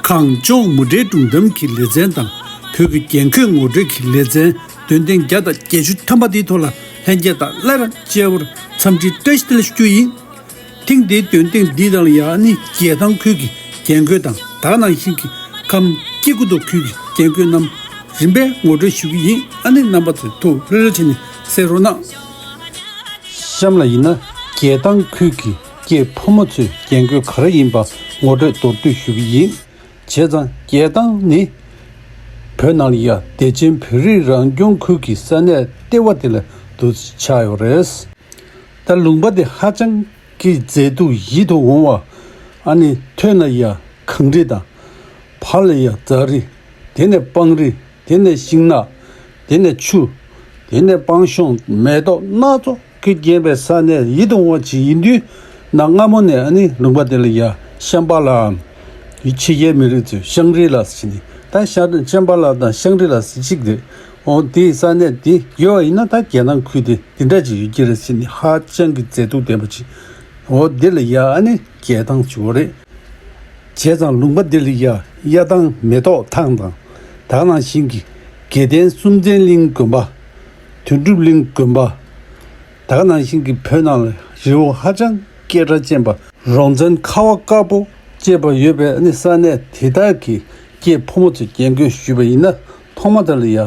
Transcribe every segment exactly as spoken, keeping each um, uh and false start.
གངས་ལྗོངས་མུ་འབྲེལ་སྒྲུང་གཏམ་གྱི་ལེ་ཚན་དང་བོད་ཀྱི་རྒྱན་གོས་ངོ་སྤྲོད་ཀྱི་ལེ་ཚན་འདོན་ཐེངས་བརྒྱ་དང་བརྒྱད་ཅུ་ཐམ་པ་འདིའི་ཐོག་ལ་ལྷན་རྒྱས་དང་སླར་ཡང་མཇལ་བར་འཚམས་འདྲི་བཀྲ་ཤིས་བདེ་ལེགས་ཞུ་རྒྱུ་ཡིན། ཐེངས་འདིའི་འདོན་ཐེངས་འདིའི་ནང་ལ་ཡང་ཨ་ནི་རྒྱལ་ཐང་ཁུལ་གྱི་རྒྱན་གོས་དང་ད་ག་ནང་བཞིན་གྱི་ཁམས་སྐྱེ་རྒུ་མདོ་ཁུལ་གྱི་རྒྱན་གོས་རྣམས་རིམ་པས་ངོ་སྤྲོད་ཞུ་གི་ཡིན། ཨ་ནི་རྣམ་པ་ཚོས་ཐུགས་ལྷོད་ལྷོད་བྱས་ནས་གསན་རོགས་གནང་། གཤམ་ལ་ཡིན་ན་རྒྱལ་ཐང་ཁུལ་གྱི་སྐྱེས་ཕོ་མོ་ཚོའི་རྒྱན་གོས་ག་རེ་ཡིན་པ་ངོ་སྤྲོད་མདོར་བསྡུས་ཞུ་གི་ཡིན། བྱས་ཙང་རྒྱལ་ཐང་ནི་བོད་ནང་ལ་ཡ་བདེ་ཆེན་བོད་རིགས་རང་སྐྱོང་ཁུལ་གྱི་ས་གནས་ལྟེ་བ་དེ་ལ་འདུ་ཆགས་ཡོད་རེད། ད་ལུང་པ་དེ་ཧ་ཅང་གི་མཛེས་སྡུག་ཡིད་དུ་འོང་བ། ཨ་ནི་ཐོན་ན་ཡ་གངས་རི་དང་། བར་ལ་ཡ་རྫ་རི། དེ་ནས་སྤང་རི། དེ་ནས་ཤིང་ནགས། དེ་ནས་ཆུ། དེ་ནས་སྤང་གཤོང་མེ་ཏོག་སྣ་ཚོགས་ཀྱིས་བརྒྱན་པའི་ས་གནས་ཡིད་དུ་འོང་བ་ཅིག་ཡིན་དུས། གནའ་སྔ་མོ་ནས་ཨ་ནི་ལུང་པ་དེ་ལ་ཡ་ཤམ་བྷ་ལའམ། ཕྱི་རྒྱལ་མི་རིགས་ཚོས་ཤང་རི་ལ་ཟེར་ནས་ད་ཤ་ཤམ་བྷ་ལ་དང་ཤང་རི་ལ་ཟེར་གཅིག་རེད། འོ་དེའི་ས་གནས་དེ་ཡོད་པ་ཡིན་ན་ད་རྒྱལ་ཐང་ཁུལ་དེ་འདི་འདྲ་ཅིག་ཡོད་ཀྱི་རེད་ཟེར་ནས་ཧ་ཅང་གི་མཛེས་སྡུག་ལྡན་པ་ཅིག་འོ་འདི་ལ་ཡ་ཨ་ནི་རྒྱལ་ཐང་ཞུ་བ་རེད། བྱས་ཙང་ལུང་པ་འདི་ལ་ཡ་གཡའ་ཐང་མེ་ཏོག་ཐང་དང་། ད་ག་ནང་བཞིན་གྱི་དགེ་ལྡན་སུམ་རྩེན་གླིང་དགོན་པ། དོན་གྲུབ་གླིང་དགོན་པ། ད་ག་ནང་བཞིན་གྱི་བོད་ནང་ལ་རི་བོ་ཧ་ཅང་སྐད་གྲགས་ཅན་པ་རོང་བཙན་ཁ་བ་དཀར་པོ་ཅེས་པ་ཡོད་པའི་ཨ་ནི་ས་གནས་དེ་དག་གི་སྐྱེས་ཕོ་མོ་ཚོས་རྒྱན་གོས་ཞུས་པ་ཡིན་ན། ཐོག་མ་དེ་ལ་ཡ་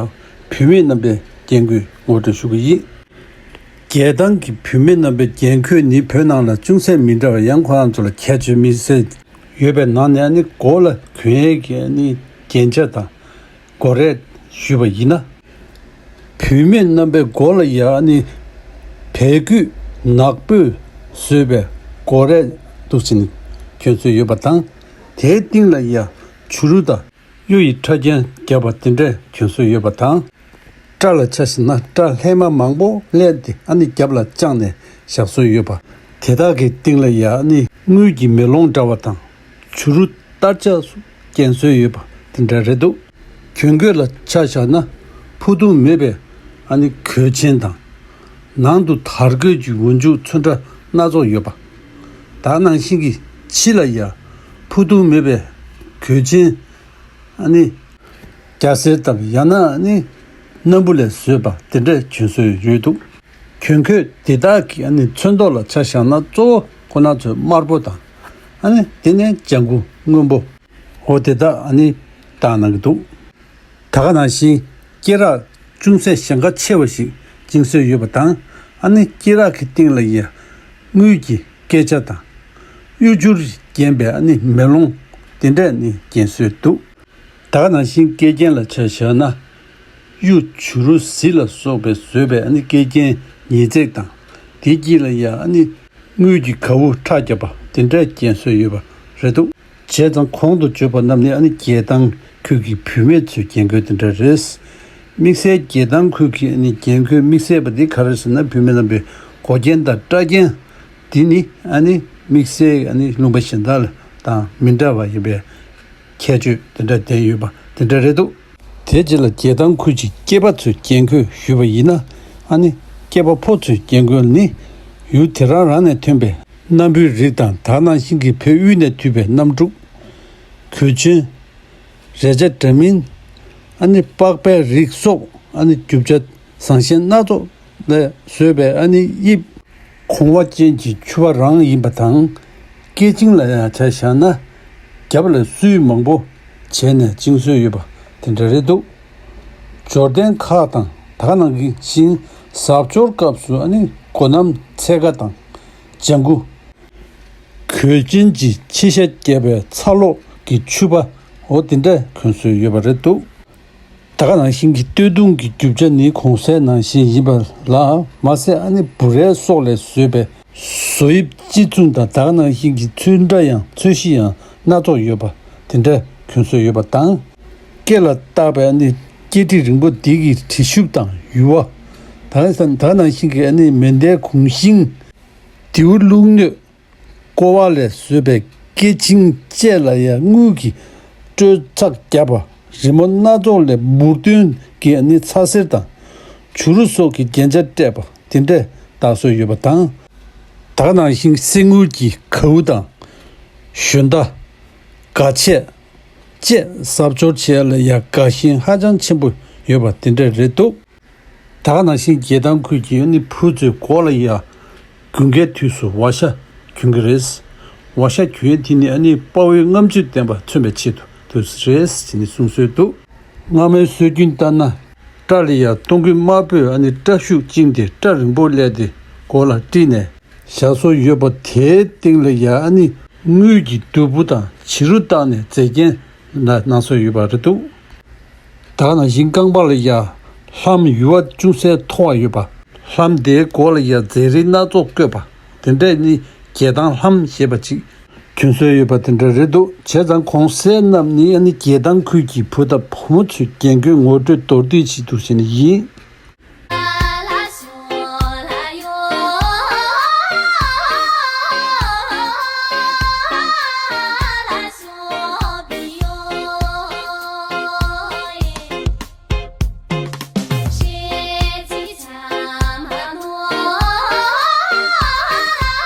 བུད་མེད་རྣམ་པའི་རྒྱན་གོས་ངོ་སྤྲོད་ཞུ་གི་ཡིན། རྒྱལ་ཐང་གི་བུད་མེད་རྣམ་པའི་རྒྱན་གོས་ནི་བོད་ནང་ལ་ཅུང་ཟད་མི་འདྲ་བ། ཡང་ཁོ་རང་ཚོ་ལ་ཁྱད་ཆོས་མི་སེར་ཡོད་པའི་ནང་ནས་ཨ་ནི་མགོ་ལ་གྱོན་ཡས་ཀྱི་ཨ་ནི་རྒྱན་ཆ་དང་མགོ་རས་ཞུས་པ་ཡིན་ན། བུད་མེད་རྣམ་པའི་མགོ་ལ་ཡ་ཨ་ནི་བལ་སྐུད་ནག་པོས་བཟོས་པའི་མགོ་རས་འདུག་ཟེར་ནས་གྱོན་སྲོལ་ཡོད་པ་དང་། དེའི་སྟེང་ལ་ཡ་བྱུ་རུ་དང་གཡུ་ཡི་ཕྲ་རྒྱན་བརྒྱབ་པ་དེ་འདྲས་གྱོན་སྲོལ་ཡོད་པ་དང་། སྐྲ་ལ་ཆ་བཞག་ན་སྐྲ་ལྷས་མ་མང་པོ་བླས་ཏེ་ཨ་ནི་རྒྱབ་ལ་བཅག་ནས་བཞག་སྲོལ་ཡོད་པ། དེ་དག་གི་སྟེང་ལ་ཡ་ཨ་ནི་དངུལ་གྱི་མེ་ལོང་འདྲ་བ་དང་། བྱུ་རུ་སྟར་ཆ་སོགས་བརྒྱན་སྲོལ་ཡོད་པ་དེ་འདྲ་རེད་འདུག་གྱོན་གོས་ལ་ཆ་བཞག་ན་ཕུ་ཐུང་མེད་པའི་ཨ་ནི་གོས་ཆེན་དང་། ནང་དུ་དར་གོས་ཀྱི་འོག་འཇུག་ཚོན་ཁྲ་སྣ་ཚོགས་ཡོད་པ། ད་ག་ནང་བཞིན་གྱི་ཕྱི་ལ་ཡ་ཕུ་ཐུང་མེད་པའི་གོས་ཆེན། ཨ་ནི་རྒྱ་སེར་དང་ཡང་ན་ཨ་ནི་སྣམ་བུ་ལས་བཟོས་པ་དེ་འདྲ་གྱོན་སྲོལ་ཡོད་འདུག་གྱོན་གོས་དེ་དག་གི་ཨ་ནི་ཚོན་མདོག་ལ་ཆ་བཞག་ན་གཙོ་བོ་ཁོ་ན་ཚོས་དམར་པོ་དང་། ཨ་ནི་དེ་ནས་ལྗང་གུ་སྔོན་པོ། འོ་དེ་དག་ཨ་ནི་བཏགས་གནང་གི་འདུག་ད་ག་ནང་བཞིན་སྐེ་རགས་ཅུང་ཟད་ཞེང་ཁ་ཆེ་བ་ཞིག་བཅིངས་སྲོལ་ཡོད་པ་དང་། ཨ་ནི་སྐེ་རགས་ཀྱི་སྟེང་ལ་ཡ་དངུལ་གྱི་སྐེ་ཆ་དང་། གཡུ་བྱུར་བརྒྱན་པའི་ཨ་ནི་མེ་ལོང་དེ་འདྲས་ནི་བརྒྱན་སྲོལ་འདུག་ད་ག་ནང་བཞིན་སྐེ་རྒྱན་ལ་ཆ་བཞག་ན། གཡུ་བྱུ་རུ་གཟི་ལ་སོགས་པས་བཟོས་པའི་ཨ་ནི་སྐེ་རྒྱན་ཉིས་བརྩེགས་དང་། དེའི་དཀྱིལ་ལ་ཡ་ཨ་ནི་དངུལ་གྱི་གའུ་ཁྲ་བརྒྱབ་པ་དེ་འདྲས་བརྒྱན་སྲོལ་ཡོད་པ་རེད་འདུག་བྱས་ཙང་གོང་དུ་བརྗོད་པ་རྣམས་ནི་ཨ་ནི་རྒྱལ་ཐང་ཁུལ་གྱི་བུད་མེད་ཚོའི་རྒྱན་གོས་དེ་འདྲ་རེད། དམིགས་བསལ་རྒྱལ་ཐང་ཁུལ་གྱི་ཨ་ནི་རྒྱན་གོས་དམིགས་བསལ་པ་འདི་ག་རེ་ཟེར་ན། བུད་མེད་རྣམ་པའི་མགོ་རྒྱན་དང་སྐྲ་རྒྱན་འདི་ནི་ཨ་ནི་དམིགས་བསལ་ཨ་ནི་ལུང་པ་གཞན་དག་ལ་དང་མི་འདྲ་བ་ཡིན་པའི་ཁྱད་ཆོས་དེ་འདྲ་ལྡན་ཡོད་པ་དེ་འདྲ་རེད་འདུག་དེ་རྗེས་ལ་རྒྱལ་ཐང་ཁུལ་གྱི་སྐྱེས་པ་ཚོའི་རྒྱན་གོས་ཞུས་པ་ཡིན་ན། ཨ་ནི་སྐྱེས་པ་ཕོ་ཚོའི་རྒྱན་གོས་ནི་ཡུལ་དེ་རང་རང་ནས་ཐོན་པའི་སྣམ་བུའི་རིགས་དང་། ད་ག་ནང་བཞིན་གྱི་བོད་དབུས་ནས་འཐུས་པའི་སྣམ་ཕྲུག་གོས་ཆེན། རས་ཆ་འདྲ་མིན། ཨ་ནི་པགས་པའི་རིགས་སོགས་ཨ་ནི་རྒྱུ་ཆ་བཟང་ཞན་སྣ་ཚོགས་ལས་བཟོས་པའི་ཨ་ནི་དབྱིབས་གོང་བ་ཅན་གྱི་ཕྱུ་པ་རང་ཡིན་པ་དང་། སྐེ་ཆིངས་ལ་ཡང་ཆ་བཞག་ན་རྒྱབ་ལ་སུལ་མང་པོ་བྱས་ནས་བཅིངས་སྲོལ་ཡོད་པ་དེ་འདྲ་རེད་འདུག་འབྱོར་ལྡན་ཁག་དང་། ད་ག་ནང་བཞིན་གཟབ་མཆོར་སྐབས་སུ་ཨ་ནི་སྒོ་སྣམ་ཚད་ཀ་དང་ལྗང་གུ། གོས་ཆེན་གྱི་ཕྱི་ཤ་བརྒྱབ་པའི་ཚ་ལོག་གི་ཕྱུ་པ་འོ་དེ་འདྲ་གོན་སྲོལ་ཡོད་པ་རེད་འདུག་ད་ག་ནང་བཞིན་གྱི་སྟོད་ཐུང་གི་རྒྱུ་ཆ་ནི་གོང་གསལ་ནང་བཞིན་ཡིན་པ་ལ་མ་ཟད། ཨ་ནི་འབུ་རས་སོགས་ལས་བཟོས་པའི་བཟོ་དབྱིབས་གཅིག་མཚུངས་དང་། ད་ག་ནང་བཞིན་གྱི་ཚོན་ཁྲ་ཡང་ཚོན་གཞི་ཡང་སྣ་ཚོགས་ཡོད་པ་དེ་འདྲ་གོན་སྲོལ་ཡོད་པ་དང་། སྐེ་ལ་བཏགས་པའི་ཨ་ནི་སྐེ་དཀྲིས་རིང་པོ་འདི་གི་དྲི་ཤུབས་དང་ཡུ་བ། ད་ག་ནང་བཞིན་གྱི་ཨ་ནི་མེ་མདའི་གོང་ཤིང་། རྡེའུ་བླུགས་སྣོད། ཀོ་བ་ལས་བཟོས་པའི་སྐེ་ཆིངས་བཅས་ལ་ཡང་དངུལ་གྱི་སྤྲོས་ཚགས་བརྒྱབ་པ། རི་མོ་སྣ་ཚོགས་ལས་འབུར་ཐོན་གྱི་ཨ་ནི་ཚ་གསེར་དང་བྱུ་རུ་སོགས་ཀྱི་རྒྱན་ཆ་སྤྲས་པ་དེ་འདྲས་བཏགས་སྲོལ་ཡོད་པ་དང་། ད་ག་ནང་བཞིན་གསེར་དངུལ་གྱི་གའུ་དང་ཞོན་རྟ། སྒ་ཆས། བཅས་གསར་སྦྱོར་བྱེད་ཡ་ལ་ཡ་དགའ་ཞེན་ཧ་ཅང་ཆེན་པོ་ཡོད་པ་དེ་འདྲ་རེད་འདུག་ད་ག་ནང་བཞིན་རྒྱལ་ཐང་ཁུལ་གྱི་ཨ་ནི་བུ་ཚོའི་མགོ་ལ་ཡ་དགུན་ཁའི་དུས་སུ་ཝ་ཤ་གྱོན་གྱི་རེད། ཝ་ཤ་གྱོན་ཡ་དེ་ནི་ཨ་ནི་དཔའ་བོའི་རྔམ་བརྗིད་ལྡན་པ་མཚོན་པའི་ཆེད་དུ་དུས་རེད་ཅེས་ནི་གསུངས་སྲོལ་འདུག་སྔ་མོའི་སྲོལ་རྒྱུན་ལྟར་ན། སྐྲ་ལ་ཡ་སྟོང་སྐུད་དམར་པོས་ཨ་ནི་སྐྲ་ཤུགས་བཅིངས་ཏེ་སྐྲ་རིང་པོ་བསླས་ཏེ་མགོ་ལ་དཀྲིས་ནས་བཞག་སྲོལ་ཡོད་པ། དེའི་སྟེང་ལ་ཡ་ཨ་ནི་དངུལ་གྱི་གདུ་བུ་དང་བྱི་རུ་བཏགས་ནས་མཛེས་རྒྱན་ལ་གནང་སྲོལ་ཡོད་པ་རེད་འདུག་ད་ག་ནང་བཞིན་རྐང་པ་ལ་ཡ་ལྷམ་ཡུ་བ་ཅུང་ཟད་མཐོ་བ་ཡོད་པ། ལྷམ་དེའི་མགོ་ལ་ཡ་མཛེས་རིགས་སྣ་ཚོགས་བཀོད་པ། དེ་འདྲས་ནི་རྒྱལ་ཐང་ལྷམ་ཞེས་པ་ཅིག་གྱོན་སྲོལ་ཡོད་པ་དེ་འདྲ་རེད་འདུག་བྱས་ཙང་གོང་གསལ་རྣམས་ནི་ཨ་ནི་རྒྱལ་ཐང་ཁུལ་གྱི་བུ་དང་བུ་མོ་ཚོས་རྒྱན་གོས་ངོ་སྤྲོད་མདོར་བསྡུས་ཤིག་ཏུ་བྱས་ནས་ཡིན།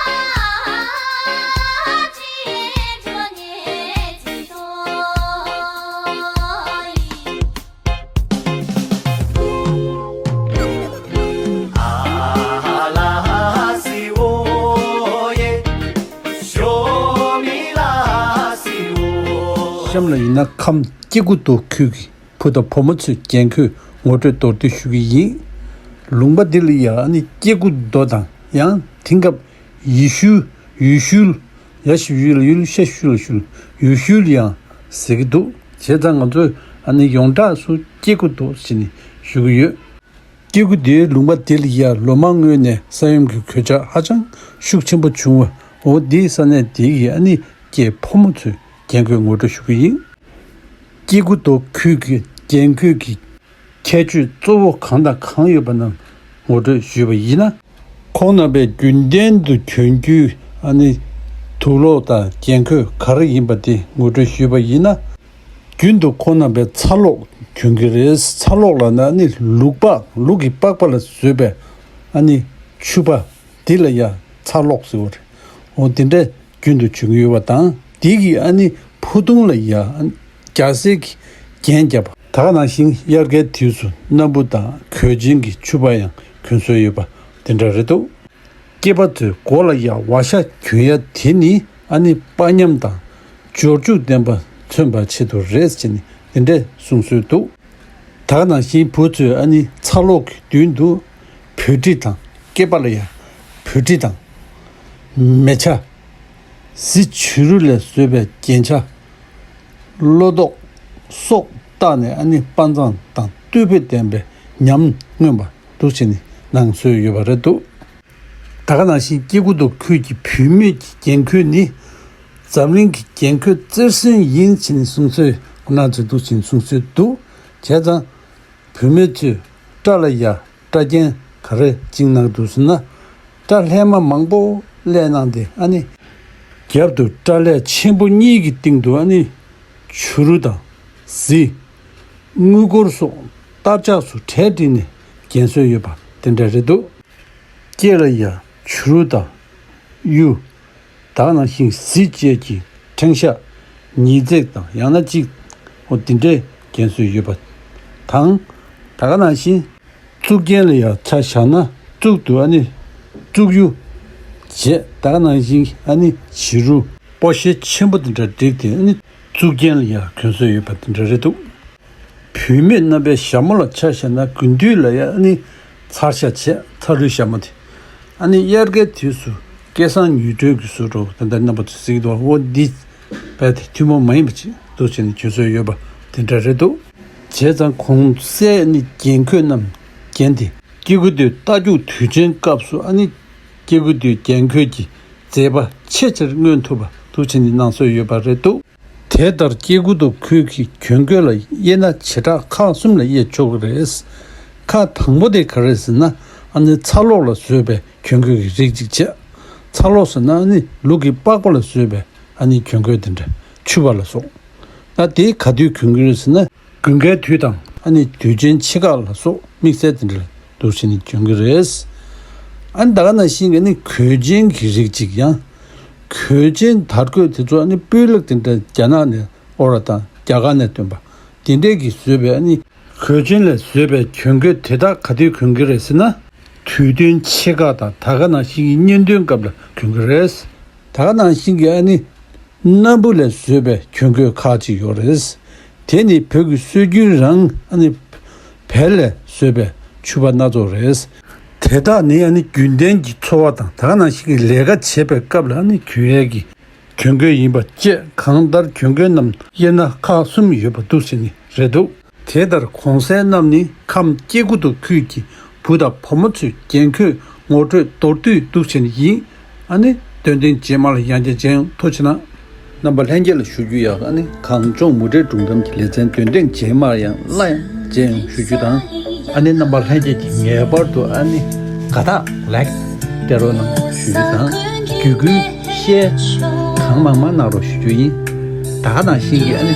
གཤམ་ལ་ཡིན་ན་ཁམས་སྐྱེ་རྒུ་མདོ་ཁུལ་གྱི་བུ་དང་བུ་མོ་ཚོས་རྒྱན་གོས་ངོ་སྤྲོད་མདོར་བསྡུས་ཞུ་གི་ཡིན། ལུང་པ་འདི་ལ་ཡང་ནི་སྐྱེ་རྒུ་མདོ་དང་ཡང་དེང་སྐབས་ཡེ་ཤུལ་ཡུལ་ཤུལ་ཡ་ཞབས་ཡུལ་ལ་ཡུལ་ཤ་ཤུལ་ལ་ཤུལ་ཡུལ་ཤུལ་ཡང་ཟེར་གྱི་འདུག་བྱས་ཙང་ང་ཚོས་ཨ་ནི་ཡོངས་གྲགས་སུ་སྐྱེ་རྒུ་མདོ་ཟེར་ནས་ཞུ་གི་ཡོད། སྐྱེ་རྒུ་མདོའི་ལུང་པ་དེ་ལ་ཡ་ལོ་མང་སྔོན་ནས་ས་ཡོམ་གྱི་གོད་ཆག་ཧ་ཅང་ཤུགས་ཆེན་པོ་བྱུང་བ། འོ་དེའི་ས་གནས་དེ་གི་ཨ་ནི་སྐྱེས་ཕོ་མོ་ཚོས་རྒྱན་གོས་ངོ་སྤྲོད་ཞུ་གི་ཡིན། སྐྱེ་རྒུ་མདོ་ཁུལ་གྱི་རྒྱན་གོས་ཀྱི་ཁྱད་ཆོས་གཙོ་བོ་གང་དང་གང་ཡོད་པ་རྣམས་ངོ་སྤྲོད་ཞུས་པ་ཡིན་ན། ཁོང་རྣམ་པས་རྒྱུན་ལྡན་དུ་གྱོན་རྒྱུའི་ཨ་ནི་དུག་ལོག་དང་རྒྱན་གོས་ག་རེ་ཡིན་པ་དེ་ངོ་སྤྲོད་ཞུས་པ་ཡིན་ན། རྒྱུན་དུ་ཁོང་རྣམ་པས་ཚ་གློག་གྱོན་གྱི་རེད། ཚ་གློག་ལབ་ན་ནི་ལུག་པགས་ལུག་གི་པགས་པ་ལ་བཟོས་པའི་ཨ་ནི་ཕྱུ་པ་འདི་ལ་ཡ་ཚ་གློག་ཟེར་བ་རེད། འོ་དེ་འདྲས་རྒྱུན་དུ་གྱོན་གྱི་ཡོད་པ་དང་། དེ་གི་ཨ་ནི་ཕུ་ཐུང་ལ་ཡ་རྒྱ་སེར་གྱི་རྒྱན་བརྒྱབ་པ། ད་ག་ནང་བཞིན་དབྱར་ཁའི་དུས་སུ་སྣམ་བུ་དང་གོས་ཆེན་གྱི་ཕྱུ་པ་ཡང་གྱོན་སྲོལ་ཡོད་པ་དེ་འདྲ་རེད་འདུག་སྐྱེས་པ་ཚོའི་མགོ་ལ་ཡ་ཝ་ཤ་གྱོན་ཡ་དེ་ནི་ཨ་ནི་དཔའ་ཉམས་དང་འབྱོར་ཕྱུག་ལྡན་པ་མཚོན་པའི་ཆེད་དུ་རེད་ཅེས་ནི་དེ་འདྲས་གསུངས་སྲོལ་འདུག་ད་ག་ནང་བཞིན་བུ་ཚོས་ཨ་ནི་ཚ་གློག་གི་མདུན་དུ་བོད་གྲི་དང་། སྐེད་པ་ལ་ཡ་བོད་གྲི་དང་། མེ་ཆ། གཟི་བྱུ་རུ་ལས་བཟོས་པའི་རྒྱན་ཆ། བློ་ཏོག་སོགས་བཏགས་ནས་ཨ་ནི་དཔའ་མཛངས་དང་རྟུལ་ཕོད་ལྡན་པའི་ཉམས་མངོན་པ་འདུག་ཅེས་ནི་གནང་སྲོལ་ཡོད་པ་རེད་འདུག་ད་ག་ནང་བཞིན་སྐྱེ་རྒུ་མདོ་ཁུལ་གྱི་བུད་མེད་ཀྱི་རྒྱན་གོས་ནི་འཛམ་གླིང་གི་རྒྱན་གོས་རྩེར་སོན་ཡིན་ཅེས་ནི་གསུངས་སྲོལ་གནང་སྲོལ་འདུག་ཅེས་གསུངས་སྲོལ་འདུག་བྱས་ཙང་བུད་མེད་ཚོས་སྐྲ་ལ་ཡ་སྐྲ་རྒྱན་ག་རེ་བཅིངས་གནང་འདུག་ཟེར་ན། སྐྲ་ལྷས་མ་མང་པོ་བསླས་གནང་སྟེ་ཨ་ནི་རྒྱབ་ཏུ་སྐྲ་ལྷས་ཆེན་པོ་གཉིས་ཀྱི་སྟེང་དུ་ཨ་ནི་བྱུ་རུ་དང་གཟི། དངུལ་སྒོར་སོགས་གཏར་ཆགས་སུ་གྲལ་བསྒྲིགས་ནས་རྒྱན་སྲོལ་ཡོད་པ་དེ་འདྲ་རེད་འདུག་སྐེ་ལ་ཡ་བྱུ་རུ་དང་གཡུ། ད་ག་ནང་བཞིན་གཟི་བཅས་ཀྱི་ཕྲེང་ཤག་ཉིས་བརྩེགས་དང་ཡང་ན་གཅིག་འོ་དེ་འདྲའི་རྒྱན་སྲོལ་ཡོད་པ་དང་། ད་ག་ནང་བཞིན་གཙུག་རྒྱན་ལ་ཡ་ཆ་བཞག་ན་གཙུག་ཏུ་ཨ་ནི་གཙུག་གཡུ་བྱས། ད་ག་ནང་བཞིན་ཨ་ནི་བྱུ་རུ་སྤོ་ཤེལ་ཆེན་པོ་དེ་འདྲ་བསྒྲིགས་ཏེ་ཨ་ནི་གཙུག་རྒྱན་ལ་ཡ་གྱོན་སྲོལ་ཡོད་པ་དེ་འདྲ་རེད་འདུག་བུད་མེད་རྣམ་པའི་ཞྭ་མོ་ལ་ཆ་བཞག་ན་དགུན་དུས་ལ་ཡ་ཨ་ནི་ཚར་ཤ་བྱས། ཚ་རུའི་ཞྭ་མོ་དེ་ཨ་ནི་དབྱར་ཁའི་དུས་སུ་སྐལ་བཟང་མྱུར་བགྲོད་ཀྱི་བཟོ་འདྲ་དེ་འདྲ་རྣམ་པ་ཚོས་གཟིགས་འདུག་འོ་འདི་རྦད་དེ་ཐུན་མོང་མ་ཡིན་པ་ཅིག་འདུག་ཅེས་ནས་གྱོན་སྲོལ་ཡོད་པ་དེ་འདྲ་རེད་འདུག་བྱས་ཙང་གོང་གསལ་ནི་རྒྱན་གོས་རྣམས་བརྒྱན་ཏེ་སྐྱེ་དགུ་མདོའི་རྟ་རྒྱུག་དུས་ཆེན་སྐབས་སུ་ཨ་ནི་སྐྱེ་དགུ་མདོའི་རྒྱན་གོས་ཀྱི་མཛེས་པ་ཆེས་ཆེར་མངོན་ཐུབ་པ་འདུག་ཅེས་ནས་གནང་སྲོལ་ཡོད་པ་རེད་འདུག་དེ་ལྟར་སྐྱེ་རྒུ་མདོ་ཁུལ་གྱི་གྱོན་གོས་ལ་དབྱེ་ན་བྱེ་བྲག་ཁག་གསུམ་ལ་དབྱེ་ཆོག་གི་རེད། ཁག་དང་པོ་དེ་ག་རེ་ཟེར་ན་ཨ་ནི་ཚ་གློག་ལ་བཟོས་པའི་གྱོན་གོས་ཀྱི་རིགས་གཅིག་བྱས། ཚ་གློག་ཟེར་ན་ཨ་ནི་ལུག་གི་པགས་པ་ལ་བཟོས་པའི་ཨ་ནི་གྱོན་གོས་དེ་འདྲ་ཕྱུ་པ་ལ་སོགས། ད་དེ་ག་དུས་གྱོན་གྱི་རེད་ཟེར་ན་དགུན་ཁའི་དུས་དང་ཨ་ནི་དུས་ཆེན་ཆེ་ཁག་ལ་སོགས་དམིགས་བསལ་དེ་འདྲ་ལ་འདུག་བྱས་ནས་གྱོན་གྱི་རེད། ཨ་ནི་ད་ག་ནང་བཞིན་གྱི་ཨ་ནི་གོས་ཆེན་གྱི་རིགས་གཅིག་ཡང་། གོས་ཆེན་དར་གོས་དེ་ཚོ་ཨ་ནི་སྤུས་ལེགས་དེ་འདྲ་རྒྱ་ནག་ནས་དབོར་བ་དང་ རྒྱ་གར་ནས་ཐོན་པ། དེ་འདྲས་ཀྱིས་བཟོས་པའི་ཨ་ནི་གོས་ཆེན་ལས་བཟོས་པའི་གྱོན་གོས་དེ་དག་ག་དུས་གྱོན་གྱི་རེད་ཟེར་ན། དུས་སྟོན་ཆེ་ཁག་དང་ད་ག་ནང་བཞིན་གྱི་གཉེན་སྟོན་སྐབས་ལ་གྱོན་གྱི་རེད། ད་ག་ནང་བཞིན་གྱི་ཨ་ནི་སྣམ་བུ་ལས་བཟོས་པའི་གྱོན་གོས་ཁག་ཅིག་ཡོད་རེད། དེ་ནི་བོད་ཀྱི་སྲོལ་རྒྱུན་རང་ཨ་ནི་བལ་ལས་བཟོས་པའི་ཕྱུ་པ་སྣ་ཚོགས་རེད། དེ་དག་ནི་ཨ་ནི་རྒྱུན་ལྡན་གྱི་འཚོ་བ་དང་ད་ག་ནང་བཞིན་གྱི་ལས་ཀ་བྱེད་པའི་སྐབས་ལ་ཨ་ནི་གྱོན་ཡས་ཀྱི་གྱོན་གོས་ཡིན་པ་བཅས། གང་ལྟར་གྱོན་གོས་རྣམས་དབྱེ་ན་ཁག་གསུམ་ཡོད་པ་འདུག་ཟེར་ནི་རེད་འདུག་དེ་ལྟར་གོང་གསལ་རྣམས་ནི་ཁམས་སྐྱེ་རྒུ་མདོ་ཁུལ་གྱི་བུ་དང་བུ་མོ་ཚོའི་རྒྱན་གོས་ངོ་སྤྲོད་མདོར་བསྡུས་འདུག་ཟེར་ནི་ཡིན། ཨ་ནི་སྟོན་ཐེངས་རྗེས་མ་ལ་ཡང་བསྐྱར་མཇལ་ཡོང་། ཐུགས་རྗེ་གནང་། རྣམ་པ་ལྷན་རྒྱས་ལ་ཞུ་རྒྱུ་ཡག་ཨ་ནི་གངས་ལྗོངས་མུ་འབྲེལ་སྒྲུང་གཏམ་གྱི་ལེ་ཚན་སྟོན་ཐེངས་རྗེས་མར་ཡང་སླར་ཡང་མཇལ་ཡོང་ཞུ་རྒྱུ་དང་། ཨ་ནི་རྣམ་པ་ལྷན་རྒྱས་ཀྱིས་ངེས་པར་དུ་ཨ་ནི་དགའ་རྟགས་ལེགས་སྟེར་རོགས་གནང་ཞུ་རྒྱུ་དང་། བརྒྱུད་སྐུལ་ཤེར་གང་མང་མང་གནང་རོགས་ཞུ་རྒྱུ་ཡིན། ད་ག་ནང་བཞིན་གྱི་ཨ་ནི་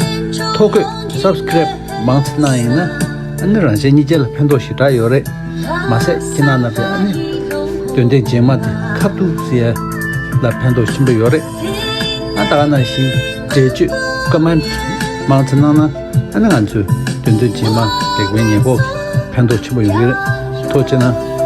ཐོ་འགོད་སབ་སི་ཀེ་རེབ་མང་ཙམ་གནང་ཡིན་ན་ཨ་ནི་རང་གཞན་གཉིས་ཆ་ལ་ཕན་ཐོགས་ཞེ་དྲག་ཡོད་རེད། མ་ཟད་ཁྱེད་རྣམ་པས་ཨ་ནི་སྟོན་ཐེངས་རྗེས་མ་དེ་ཁ་ཐུག་ཟེར་ཡ་ལ་ཕན་ཐོགས་ཆེན་པོ་ཡོད་རེད། ཨ་ད་ག་ནང་བཞིན་འགྲེལ་བརྗོད་ཀོ་མེན་ཊི་མང་ཙམ་གནང་ན་ཨ་ནི་ང་ཚོས་སྟོན་ཐེངས་རྗེས་མ་ལེགས་སྤེལ་ཉེས་འགོག་གི་ཕན་ཐོགས་ཆེན་པོ་ཡོང་གི་རེད། ཐུགས་རྗེ་གནང་།